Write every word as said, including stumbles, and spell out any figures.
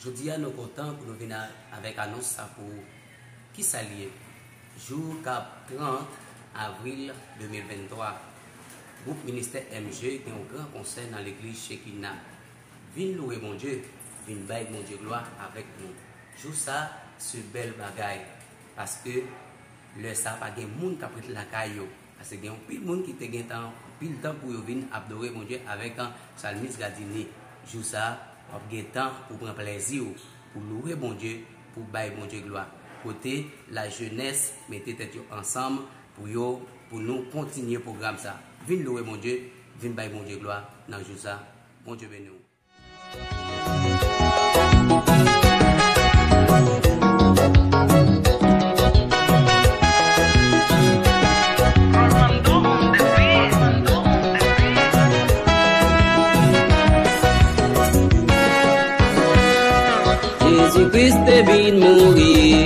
Jodi a, nou kontan pou nou vin a- avèk anons sa pou ki sa l ye. Jou k ap trant avril de mil venntwa, gwoup Ministè M G gen yon gran konsè nan legliz Chekina. Vin louwe Bondye, vin bay Bondye glwa avèk nou. Jou sa, se bèl bagay, paske lè sa, pa gen moun k ap ret lakay yo. Paske gen anpil moun ki te gen tan, anpil tan pou yo vin adore Bondye avèk, an, salmis Gardini. Jou sa, w ap gen tan pou pran plèzi w, pou louwe Bondye, pou bay Bondye glwa. Kote lajenès mete tèt yo ansanm pou yo, pou nou kontinye pwogram sa. Vin louwe Bondye, vin bay Bondye glwa nan jou sa. Bondye beni w. Jezi Kris te vin mouri.